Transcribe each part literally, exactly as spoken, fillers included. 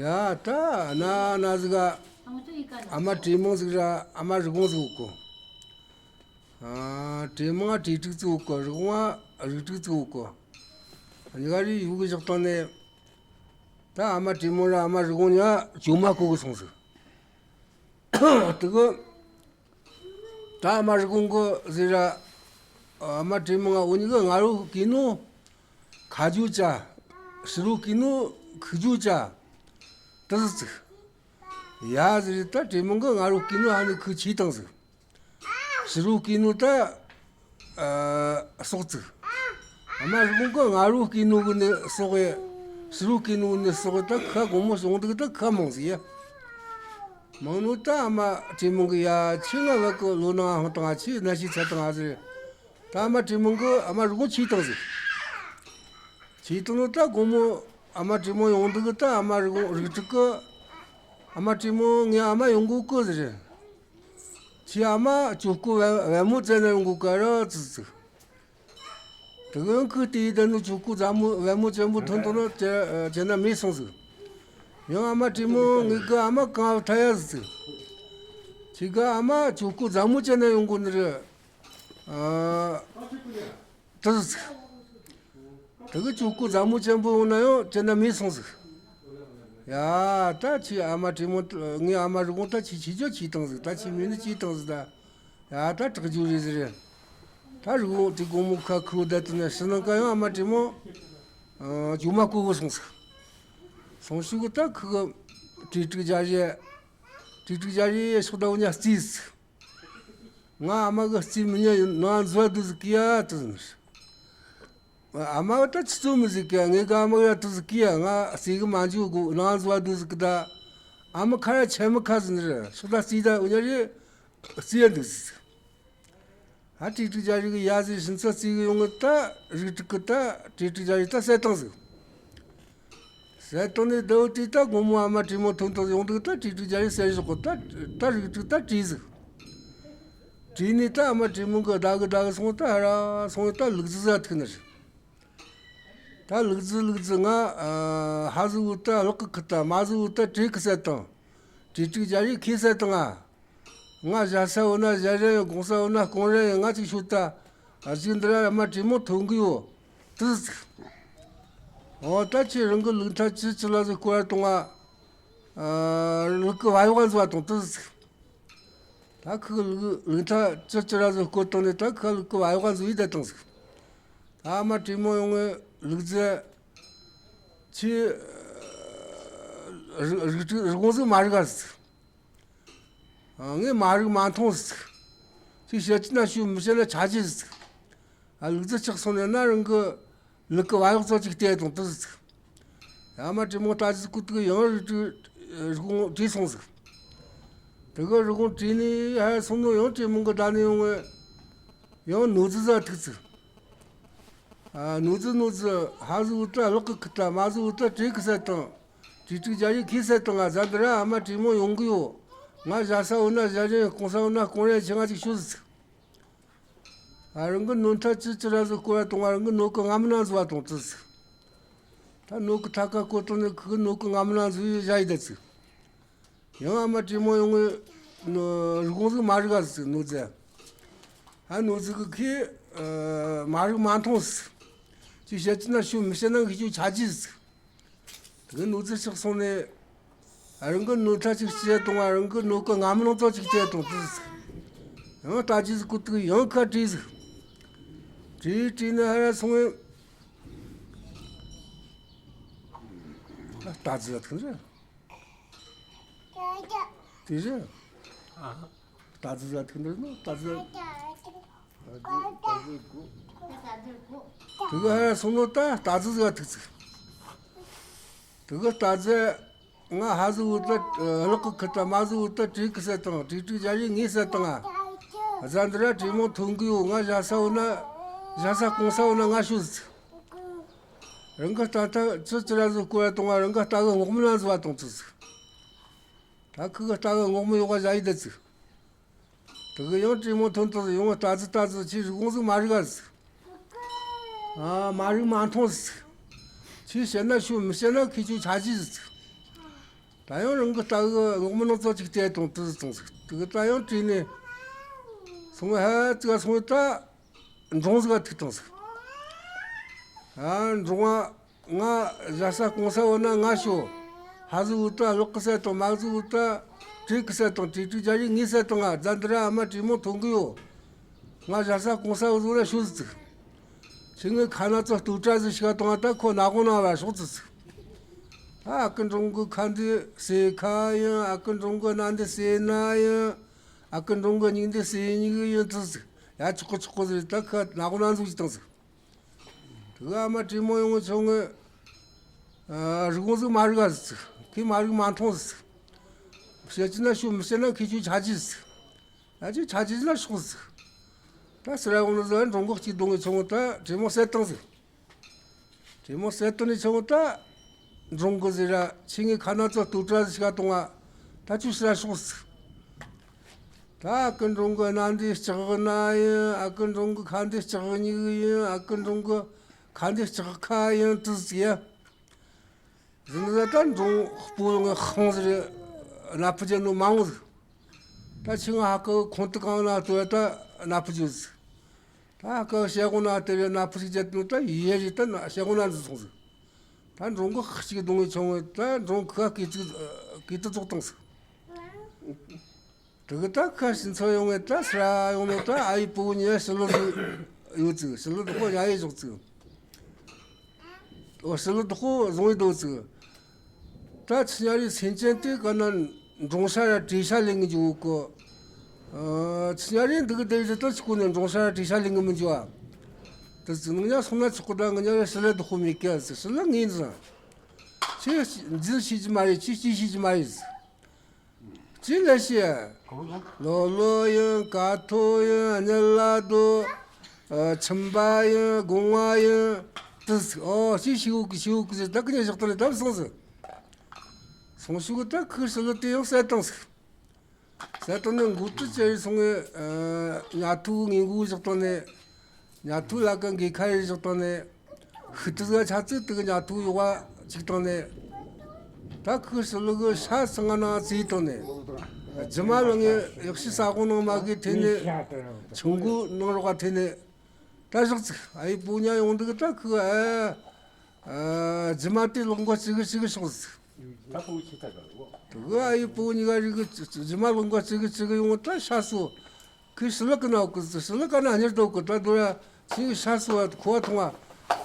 ཡ་ད་ན་ན་ཟིག་ག་ཨ་མ་བྲེ་མོང་ཟིག་ར་ཨ་མ་རི་གོང་ཟིག་ཡོད་གོ། ཨ་བྲེ་མོང་ང་བྲེ་ཕྲུག་ཙིག་ཡོད་གོ། རི་གོང་ང་རིགས་ཕྲུག་ཙིག་ཡོད་གོ། གཉིས་ཀ་རེ་ཡུལ་གི་བཞག་སྟངས་ནས། ད་ཨ་མ་བྲེ་མོང་ར་ཨ་མ་རི་གོང་གཉིས་ཀ་ཇོ་མོ་བསྐོ་གི་སོང་ཟིག། དེ་གི་ད་ཨ་མ་རི་གོང་གི་ཟེར་ར། ཨ་མ་བྲེ་མོང་ང་འུ་གཉིས་ཀ་ང་རོ་བསྐོས་ནོ་ཁ་རྒྱུ་ཅན། ཕྱི་རོ་བསྐོས་ནོ་ཁུག་རྒྱུ་ཅན། དེ་ཟིག་ཙིག། ཡ་ཟེར་རེ་ད་བྲེ་མོང་གི་ང་རོ་བསྐོས་ནོ་ཧ་ནི་ཁུག་ཆེ་བཏང་ཟིག། ཕྱི་རོ་བསྐོས་ནོ་ད་ཨ་སོག་ཙིག། ཨ་མ་རི་གོང་གི་ང་རོ་བསྐོས་ནོ་གི་ནི་སོག་གི། ཕྱི་རོ་བསྐོས་ནོ་གི་ནི་སོག་གི་ད་ཁ་དགོང་མོ་བྱུང་འདུག་ད་ཁ་མང་ཟིག་ཡ། མང་ནོ་ད་ཨ་མ་བྲེ་མོང་གི་ཡ་ཁྱོས་ང་བད་གི་ལོ་ནང་ཧང་བཏང་ང་ཁྱོས་གནམ་གཤིས་ཚ་བཏང་ང་ཟེར། ད་ཨ་མ་བྲེ་མོང་གི་ཨ་མ་རི་གོང་ཆེ་བཏང་ཟིག། ཆེ་བཏང་ནོ་ད་དགོང་མོ་ཨ་མ་བྲེ་མོང་ཡོང་འདུག་གི་ད་ཨ་མ་རི་གོང་རིགས་ཕྲུག་གི། ཨ་མ་བྲེ་མོང་ངའི་ཨ་མ་ཡོང་གོ་གི་ཟེར། ཁྱོའི་ཨ་མ་ཇོ་བསྐོ་བལ་བལ་མོ་བཙལ་ན་ཡོང་གོ་གི་ར་ཙིག་ཙིག། དེ་གི་ཁུག་དེ་ཡི་ད་ནི་ཇོ་བསྐོ་བཙལ་མོ་བལ་མོ་བཙལ་མོ་ཐོན་ཐོན་ན་ཅེ་ཅེ་ན་མེད་སོང་ཟིག། ཡང་ཨ་མ་བྲེ་མོང་ངེད་གི་ཨ་མ་གང་བ་ཐ་ཡ་ཟིག་ཙིག། ཁྱེད་གི་ཨ་མ་ཇོ་བསྐོ་བཙལ་མོ་བཙལ་ན་ཡོང་གོ་ནི་རེད། ཨ། དེ་ཟིག། དེ་གི་ཇོ་བསྐོ་བཙལ་མོ་བཙལ་མོ་ཡོང་ན་ཡང་ཅེ་ན་མེད་སོང་ཟིག། ཡ་ད་ཁྱོའི་ཨ་མ་བྲེ་མོང་ངའི་ཨ་མ་རི་གོང་ད་ཁྱོས་ཆེ་རྒྱུ་ཆེ་བཏང་ཟིག། ད་ཁྱོས་མེད་ནི་ཆེ་བཏང་ཟིག་ད། ཡ་ད་དྲག་རྒྱུ་རེད་ཟེར། ད་རི་གོང་དེ་དགོང་མོ་ཁ་ཁུག་བསྡད་དུས་ནས་ཕྱི་ནང་ག་ཡང་ཨ་མ་བྲེ་མོང་ཨ་ཇོ་མོ་བསྐོ་གི་སོང་ཟིག། སོང་ཤུལ་གི་ད་ཁུག་གི་བྲེ་ཕྲུག་རྒྱ་རེ། བྲེ་ཕྲུག་རྒྱ་རེ་ཕྱོགས་ད་འུ་གཉིས་རྩིས་ཟིག། ང་ཨ་མ་གི་རྩིས་མི་ཉན། ཡིན་ནང་འཛུལ་བ་འདུག་ཟིག་གི་ཡ་དེ་ཟིག། ཨ་མ་བ་ད་ཆི་ཚོད་མི་ཟིག་གི་ངེད་གི་ཨ་མ་གི་ཡ་དེ་ཟིག་གི་ཡ། ང་རྩིས་གི་མ་འཇུག་གོ་ནང་འཛུལ་བ་འདུག་ཟིག་གི་ད། ཨ་མ་ཁ་ར་ཆེ་མི་ཁ་ཟིག་ནི་རེད། ཕྱོགས་ད་རྩིས་ད་འུ་གཉིས་རེ་རྩིས་ཡ་འདུག་ཟིག། ཧ་བྲེ་ཕྲུག་རྒྱ་རེ་གི་ཡ་ཟིག་ཕྱིན་ཚ་རྩིས་གི་ཡོང་གི་ད་རིགས་ཕྲུག་གི་ད་བྲེ་ཕྲུག་རྒྱ་རེ་ད་བསད་བཏང་ཟིག། བསད་བཏང་ནས་ཟླ་བོ་དེ་ད་དགོང་མོ་ཨ་མ་བྲེ་མོང་ཐོན་ཐོན་ཡོང་འདུག་ད་བྲེ་ཕྲུག་རྒྱ་རེ་བསད་བཞག་གོ་ད། ད་རིགས་ཕྲུག་ད་བྲོས་ཟིག། བྲོས་ནས་ད་ཨ་མ་བྲེ་མོང་གི་བདའ་གི་བདའ་གི་སོང་། ད་ཧ་ར་སོང་བས་ད་ལུག་རྫི་ཟིག་ཐུག་ནི་རེད། ད་ལུག་རྫི་ལུག་རྫི་ང་ཨ་ཧ་ཟིག་བུ་ད་གླག་གི་ཁུ་ད་མ་ཟིག་བུ་ད་བྲོས་གི་བསད་བཏང་། བྲེ་ཕྲུག་རྒྱ་རེ་ཁྱོས་བསད་བཏང་ང་། ང་བཞག་ས་འོ་ན་བཞག་རན་ཡོད། གོང་ས་འོ་ན་གོང་རན་ཡོད། ང་ཅིག་ཤོད་ད། ཨ་ཟིག་འདི་ར་ཨ་མ་བྲེ་མོང་ཐོན་གི་ཡོད། དེ་ཟིག། འོ་ད་ཁྱོས་རང་གི་ལུག་མཐའ་ཅི་ཅི་ལ་ཟིག་སྐོར་བ་གཏོང་ང་། ཨ་ལུག་གི་བ་གཡོག་འཛུལ་བ་གཏོང་དེ་ཟིག། ད་ཁུ་གི་ལུག་ལུག་མཐའ་ཅི་ཅི་ར་ཟིག་སྐོར་བཏང་ནས་ད་ཁུ་ལུག་གི་བ་གཡོག་འཛུལ་ཡི་བསྡད་བཏང་ཟིག། ད་ཨ་མ་བྲེ་མོང་ཡོང་ངས་ལུག་རྫི། ཁྱོས་རི་རི་རི་གོང་ཟིག་མ་རིག་ག་ཟིག། ཨ་ངས་མ་རིག་མ་མཐོང་ཟིག། ཁྱོས་བཤད་ཀྱི་ན་ཤོད། མི་བཤད་ན་ཆ་རྒྱུས་ཟིག། ཨ་ལུག་རྫི་ཆགས་སོང་ནས་ན་རང་གི་ལུག་གི་བ་གཡོག་ཙོག་ཅིག་སྟེར་དང་དེ་ཟིག། ཨ་མ་བྲེ་མོང་ལྟ་ཅི་སྐུ་དུག་ཡང་རི་ཀྲི་རི་གོང་བྲོས་སོང་ཟིག། དེ་གི་རི་གོང་བྲོས་ནས་ཧ་སོང་ནོ་ཡང་བྲེ་མོང་གི་བདའ་ནས་ཡོང་ངས་ཡང་ནོར་རྫི་ཟིག་ཐུག་ཟིག། ཨ་ནོར་རྫི་ནོར་རྫི། ཧ་ཟིག་བུ་ད་གླག་གི་ཁུ་ད་མ་ཟིག་བུ་ད་བྲོས་གི་བསད་བཏང་། བྲེ་ཕྲུག་རྒྱ་རེ་ཁྱོས་བསད་བཏང་ང་། ད་འདི་ར་ཨ་མ་བྲེ་མོང་ཡོང་གི་ཡོད། ང་བཞག་ས་འོ་ན་བཞག་རན་ཡོད། གོང་ས་འོ་ན་གོང་རན་ཡོད། ཁྱོས་ང་ཅིག་ཤོད་ཟིག། ཨ་རང་གི་ནོར་མཐའ་ཅི་ཅི་ར་ཟིག་སྐོར་བ་གཏོང་ང་། རང་གི་ནོར་གི་རྔ་མ་ནང་འཛུལ་བ་གཏོང་དེ་ཟིག། ད་ནོར་གི་ཐད་ཀ་སྐོར་བཏང་ནས་ཁུ་གི་ནོར་གི་རྔ་མ་ནང་འཛུལ་ཡི་བཞག་ཡི་བསྡད་ཟིག། ཡང་ཨ་མ་བྲེ་མོང་ཡོང་ངས་ནོ་རི་གོང་ཟིག་མ་རིག་ག་ཟིག་ནོར་རྫི། ཨ་ནོར་རྫི་གིས་ཁྱོས་ཨ་མ་རིག་མ་མཐོང་ཟིག། ཁྱོས་བཤད་ཀྱི་ན་ཤོད། མི་བཤད་ན་ཁྱོས་ཆ་རྒྱུས་ཟིག། དེ་གི་ནོར་རྫི་ཆགས་སོང་ནས་ཨ་རང་གི་ནོར་མཐའ་ཅིག་བཅད་བཏང་ང་། རང་གི་ནོར་གི་རྔ་མ་ནང་ཙོག་ཅིག་བཅད་བཏང་དེ་ཟིག། ཡང་ལྟ་རྒྱུས་ཟིག་སྐུ་དུག་ཡང་ཁ་བྲོས་ཟིག། བྲོས་བྲོས་ནས་ཧ་ར་སོང་ངས། ད་རྫི་ལ་ཐུག་རེད། དེ་རེད། ཨ། རྟ་རྫི་ཟ་ཐུག་འདིར་ནོ་རྟ་རྫི། དེ་གི་ཧ་སོང་ནོ་ད་རྟ་རྫི་ཟ་ཐུག་ཚིག། དེ་གི་རྟ་རྫི། ང་ཧ་ཟི་བུ་ད་གླག་གི་ཁུ་ད་མ་ཟི་བུ་ད་བྲེ་གི་བསད་བཏང་། བྲེ་ཕྲུག་རྒྱ་རེ་ངས་བསད་བཏང་ང་། གཟའ་འདི་ར་བྲེ་མོང་ཐོན་གི་ཡོད། ང་བཞག་ས་འོ་ན་བཞག་ས་གོང་ས་འོ་ན་ང་ཤོད་ཟིག། རང་གི་རྟ་ད་ཅི་ཅི་ར་ཟིག་སྐོར་བ་གཏོང་ང་། རང་གི་རྟ་གི་ངོགས་མི་ན་ཟི་བ་གཏོང་ཚིག་ཟིག། ད་ཁུ་གི་རྟ་གི་ངོགས་མི་ཡོག་ག་བཞག་ཡི་ད་ཚིག། དེ་གི་ཡང་བྲེ་མོང་ཐོན་ཐོན་ཡོང་ང་། རྟ་རྫི་རྟ་རྫི་ཁྱོས་རི་གོང་ཟིག་མ་རིག་ག་ཟིག། ཨ་མ་རིག་མ་མཐོང་ཟིག། ཁྱོས་བཤད་ན་ཤོད། མི་བཤད་ན་ཁྱོས་ཆ་རྒྱུས་ཟིག། ད་ཡང་རང་གི་ལྟ་གི་གློག་མི་ནང་ཚོ་ཅིག་སྤྲད་དང་དུ་བཙོང་ཟིག་དུ་གི་ད་ཡང་བྲིས་ནས་སོང་བ་ཧ་ཙི་ག་སོང་བ་ད་འབྲོང་ཟིག་ག་ཐུག་དང་ཟིག་ཨ་འབྲོང་བ་ང་བཞག་ས་སྐུང་ས་འོ་ན་ང་ཤོ་ཧ་ཟི་འུ་ད་གློག་གི་ས་དང་མ་ཟི་འུ་ད་བྲིས་གི་ས་དང་བྲིས་བྲིས་རྒྱ་རིགས་ངའི་ས་དང་ང་རྫ་འདི་ར་ཨ་མ་བྲིས་མོ་ཐོན་གི་ཡོད། ང་བཞག་ས་སྐུང་ས་འུ་ཟི་འོ་ན་ཤོ་ཟི་ཙིག་ཁྱེད་ངའི་ཁ་ན་ཚོ་ལྟོ་བཀྲ་ཟིག་ཤ་དང་ད་ཁོ་ན་གོ་ན་བ་ཤོག་ཙི་ཙིག་ཨ་ཀི་འབྲོང་གི་ཁ་འདི་སེ་ཁ་ཡིན། ཨ་ཀི་འབྲོང་གི་སྣ་འདི་སེ་སྣ་ཡིན། ཨ་ཀི་འབྲོང་གི་མྱིག་འདི་སེ་མྱིག་ཡིན་ཙི་ཙིག་ཡ་ཆོག་གི་ཆོག་གི་ཟེར་ད་ཁ་ན་གོ་ན་འཛུགས་ཀྱི་བཏང་ཟིག་དུ་ཨ་མ་བྲིས་མོ་ཡོང་ཆུང་ངི་རི་གོང་ཟིག་མ་རིག་ག་ཟིག་ཁོས་མ་རིག་མ་མཐོང་ཟིག་བཤད་ཀྱི་ན་ཤོད་མི་བཤད་ན་ཁོས་ཁྱོད་ཆ་གྱི་ཟིག་ཨ་ཅེ་ཆ་ཅེ་ལ་ཤོག་ཟིག་ད་སི་ར་འོང་ནི་ཟིག་འབྲོང་གི་གཅིག་གདོང་གི་ཆུང་ད་དྲེད་མོང་བསད་བཏང་ཟིག་དྲེད་མོང་བསད་བཏང་ནི་ཆུང་ད་འབྲོང་གི་ཟིག་ར་ཁྱེད་ངའི་ཁ་ན་ཚོ་ལྟོ་བཀྲ་ཟིག་ཤ་གཏོང་ང་ད་ཅུ་སི་ར་ཤོག་ཟིག་ད་ཨ་ཀི་འབྲོང་གི་སྣ་འདི་ལྕགས་སྣ་ཡིན། ཨ་ཀི་འབྲོང་གི་ཁ་འདི་ལྕགས་མྱིག་ཡིན། ཨ་ཀི་འབྲོང་གི་ཁ་འདི་ལྕགས་ཁ་ཡིན་ཏི་ཟིག་ཡ། ཟིན་ན་ད་འབྲོང་སྤོ་ལོ་ངའི་ཧང་ཟེར་ན་ཕུ་ཅན་ནོ་མང་བོ་ཟིག་ད་ཆི་ང་ཧ་ཀ་ཁོང་དུ་གང་ན་ལྟོས་ད་ན་ཕུ་ཅུ་ཟིག་ད་ཧ་ཀ་ཤེ་གོ་ན་དེ་རེ་ན་ཕུ་ཅུ་ཅན་ནོ་ད་ཡེ་རེ་ད་ཤེ་གོ་ན་འཛུལ་སོང་ཟིག་ད་འབྲོང་གི་ཧ་ཅིག་གདོང་ངི་ཆུང་ངི་ད་འབྲོང་ཁ་སྐེ་ཅིག་སྐེ་དུ་ཙོག་བཏང་ཟིག་དེ་གི་ད་ཁ་ཕྱི་ཚོ་ཡོང་ངེ་ད་སྲ་ཡོང་ནོ་ད་ཨ་ཡི་པུ་ཉེ་ཞི་ལུ་ཟིག་ཡོད་ཙིག་ཞི་ལུ་དུ་ཁོ་ཡ་ཡི་ཞོག་ཙིག་ཨོ་ཞི་ལུ་དུ་ཁོ་བཟུང་ཡི་འདུག་ཙིག་ད་ཆི་ཉ་རི་སེམས་ཅན་དེ་ག་ན་འབྲོང་ཤ་ར་བྲེ་ཤ་ལེན་གི་འཇུག་གོ་ཆི་ཉ་རི་འདི་གི་དེ་རི་ད་ཆི་ཁོ་ནས་འབྲོང་ཤ་ར་བྲེ་ཤ་ལེན་གི་མི་འཇུག་ཨ། དེ་ཙིག་ནང་ཉ་སོང་ན་ཆོག་གོ་ད་ང་ཉ་རི་ཞི་ལུ་དུ་ཁོ་མི་སྐྱ་ཙིག་ཞི་ལུ་ངེས་ཙང་ཆི་འཛིན་ཤེས་ཀྱི་མ་རེད། ཆི་སྐྱེ་ཤེས་ཀྱི་མ་རེད་ཙིག་ཅི་ལ་ཤི། ལོ་ལོ་ཡིན། ཀ་ཐོ་ཡིན། གཉལ་ལ་དོ། ཨ་ཁྱིམ་པ་ཡིན། སྒོང་བ་ཡིན། དུ་སི་ཨོ་ཅི་ཤི་བོ་གི་ཤི་བོ་གི་ཟེར་ད་གི་ཉེ་ཞག་ཏུ་ནས་ད་སོང་ཟིག་སོང་ཤུ་གི་ད་ཁུ་ཞི་ལུ་དེ་ཡང་བསད་བཏང་ཟིག་བསད་བཏང་ནས་འགོ་ཁྲིད་ཅེ་ཡི་སོང་ངེ་ཨ་ཉ་ཐུག་ངེ་འགོ་བཞག་བཏང་ནས། ཉ་ཐུག་ལ་ཀ་འགོས་ཁ་ཡི་བཞག་བཏང་ནས། ཧུ་ཏི་ཟ་ཆ་ཙིག་དུ་གི་ཉ་ཐུག་ཡོག་བ་ཅིག་བཏང་ནས། ད་ཁུ་ཞི་ལུ་གི་ཤ་ཚང་ང་ནང་བཙས་བཏང་ནས། རྗེས་མ་ལ་ངས་ཡག་ཤི་ས་གོ་ནང་མ་གི་ཐེ་ནས། ཆུང་གུ་ནང་རོགས་ཐེ་ནས། ད་བཞག་ཙིག་ཨ་ཡི་པུ་ཉ་ཡོང་འདུག་ད་ཁུ་ཨ། ཨ་རྗེས་མ་དེ་ལོག་འགོ་ཅིག་གི་ཅིག་གི་ཤོག་ཟིག་ད་ཕུ་ཆི་ད་ག་ལོ། དུ་གི་ཨ་ཡི་པུ་ཉི་ག་རི་གི་རྗེས་མ་ལོག་འགོ་ཅིག་གི་ཅིག་གི་ཡོང་ད་ཤ་སོ། ཁོས་ཞི་ལུ་ཀི་ན་འོག་གི་ཞི་ལུ་ཀ་ན་གཉེར་དོ་གི་ད་དུ་ར་ཆིང་གི་ཤ་སུ་བ་ཁོ་བ་ཐོང་བ།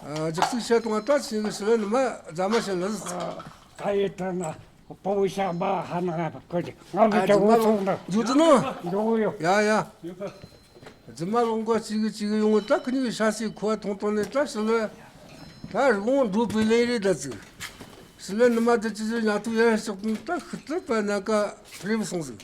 ཨ་ཇག་ཚིག་བཤད་ཐོང་བ་ད་ཆིང་གི་ཞི་ལུ་ནི་མ་རྫ་མ་བཤད་ལ་ཟིག་ད་ཡི་ད་ན་པོ་བི་ཤ་མ་ཧ་ན་ང་བ་ཀི་ང་གི་ད་འོ་ཐོང་ད་འཇུ་དུ་ནོ། འཇུ་ཡོ། ཡ་ཡ། རྫི་མ་ལོང་གོ་གཅིག་གི་གཅིག་གི་ཡོང་ད་ཁི་ནི་གི་ཤ་སི་ཁོ་བ་ཐོང་ཐོང་ནི་ད་ཞི་ལུ། ད་རི་བོང་འགྲོ་བའི་ལས་རེད་ད་ཟིག་ཞི་ལུ་ནི་མ་ད་ཅི་ཟིག་ཉ་ཐུག་ཡར་ཤོག་ད་ཤི་ད་པ་ན་ཀ་རེབ་སོང་ཟིག་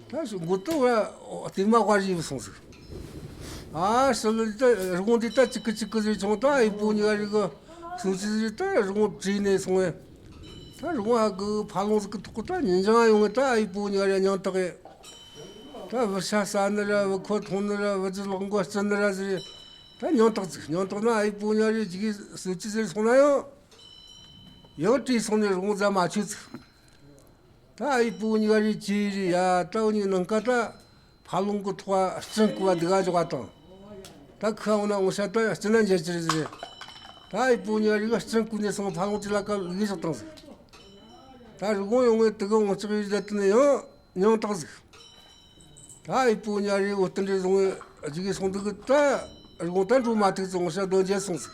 ད་ཞུ་མགོ་ཏོ་བ་ལྟད་མ་བ་རིབ་སོང་ཟིག་ཨ་ཞི་ལུ་ད་རི་བོང་འདི་ད་ཅིག་གི་ཅིག་གི་ཟིག་ཆུང་ད་ཨི་པོ་ཉི་ག་རི་གི་སུ་ཅི་ཟིག་ད་རི་བོང་བྲིས་ནས་སོང་བས། ད་རི་བོང་ཧ་གི་ཕ་ལོང་ཟིག་གི་ཐོག་གི་ད་ཉིན་ཅང་ཡོང་ངས་ད་ཨི་པོ་ཉི་ག་རི་ཉང་ཐག་གི་ད་བུ་ཤ་ཟ་ནི་ར་བུ་ཁོ་ཐོང་ནི་ར་བུ་ཅི་ལག་མགོ་སྐྱི་ནི་ར་ཟིག་ད་ཉང་ཐག་ཟིག་ཉང་ཐག་ན་ཨི་པོ་ཉི་ག་རི་ཅིག་གི་སུ་ཅི་ཟིག་སོང་ན་ཡང་ཡང་བྲིས་སོང་ནས་རི་བོང་ཟ་མ་ཆོད་ཟིག་ད་ཨའི་པོ་ཉི་ག་རི་ཅི་རི་ཡ་ད་འུ་ཉི་ནང་ཀ་ད་ཕ་ལོང་གི་ཐོག་བ་སྤྱིན་བསྐུ་བ་འདི་ག་འཇོག་པ་དང་། ད་ཁ་འོང་ན་འོང་ཤ་ད་སྤྱིན་ན་འཇལ་ཅི་རི་ཟི་རི། ད་ཨའི་པོ་ཉི་ག་རི་གི་སྤྱིན་བསྐུ་ནས་སོང་ཕ་ལོང་ཅི་ལ་ཀ་ལུག་ཞོག་བཏང་ཟིག་ད་རི་བོང་ཡོང་ངས་དུ་གི་འོང་ཅི་རི་ཟི་དུ་ནས་ཡང་ཉང་ཐག་ཟིག་ད་ཨའི་པོ་ཉི་ག་རི་འོ་སྟོན་རི་བཟུང་ངས་ཇི་གི་སོང་དུ་གི་ད་རི་བོང་ད་འགྲོ་མ་ཐུག་ཙི་འོང་ཤ་དོན་འཇལ་སོང་ཟིག་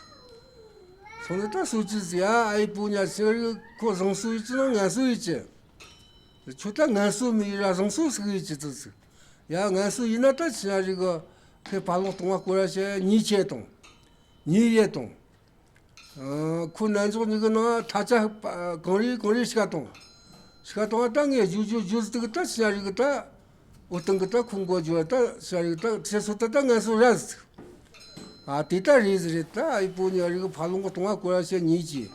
སོང་ནས་ད་སུ་ཅི་ཟི་ཡ་ཨའི་པོ་ཉི་ག་རི་ཁོ་བཟང་སུ་ཡི་ཅི་ན་ངན་སུ་ཡི་ཅི། ཁྱོད་ད་ངན་སོ་མི་ཡི་ར་བཟང་སོ་ཟིག་ཡི་ཅི་ཙི་ཟིག་ཡ་ངན་སོ་ཡིན་ན་ད་ཆི་ཡ་རི་གི་ཁོས་ཕ་ལོང་གཏོང་བ་སྐོར་ར་བྱས་ཉེས་ཆད་དང་། ཉེས་ཡས་དང་། ཨ་ཁོ་ནན་ཚོགས་གཉིས་ཀྱི་ནང་ཐ་ཆ་གང་རེ་གང་རེ་ཤི་ཀ་དང་། ཤི་ཀ་དང་ད་ངས་རྒྱུ་རྒྱུ་རྒྱུ་ཟིག་ད་ཆི་ཡ་རི་གི་ད། འོ་སྟོན་གི་ད་ཁོང་གོ་རྒྱུ་ད་ཆི་ཡ་རི་གི་ད་ཁྲེ་སོ་ད་ད་ངན་སོ་ར་ཟིག་ཨ་དེ་ད་རེད་ཟི་རེད་ད་ཨའི་པོ་ཉི་ག་རི་གི་ཕ་ལོང་གི་གཏོང་བ་སྐོར་ར་བྱས་ཉེས་ཀྱི།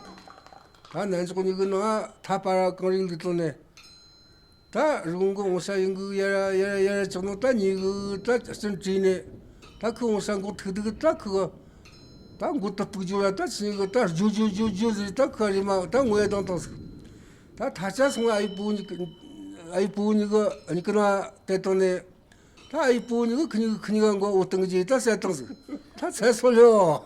ད་ནན་ཚོགས་གཉིས་ཀྱི་ནང་ཐ་པ་ར་གང་རེ་ལུག་དང་ནས། ད་རི་བོང་གི་འོང་ཤ་ཡིན་གི་ཡ་ར་ཡ་ར་ཡ་ར་ཅག་ནོ་ད་ཉེ་གི་ད་སྤྱིན་བྲིས་ནས་ད་ཁི་འོང་ཤ་འགོག་ཐུག་ཐུག་ད་ཁི་གི་ད་མགོ་ཏུ་སྤུག་རྒྱུ་ར་ད་ཆི་གི་ད་རྒྱུ་རྒྱུ་རྒྱུ་རྒྱུ་ཟིག་ད་ཁི་རི་མ་ད་ངོ་ཡ་དང་དང་ཟིག་ད་ཐ་ཆད་སོང་ཨ་ཡི་པུ་ཉི་ཨ་ཡི་པུ་ཉི་གི་ཉི་གི་ན་དེ་དང་ནས། ད་ཨ་ཡི་པུ་ཉི་གི་ཁི་ཉི་གི་ཁི་ཉི་ག་མགོ་འོ་སྟེང་གི་ད་སད་བཏང་ཟིག་ད་ཚད་སོང་ལེའོ།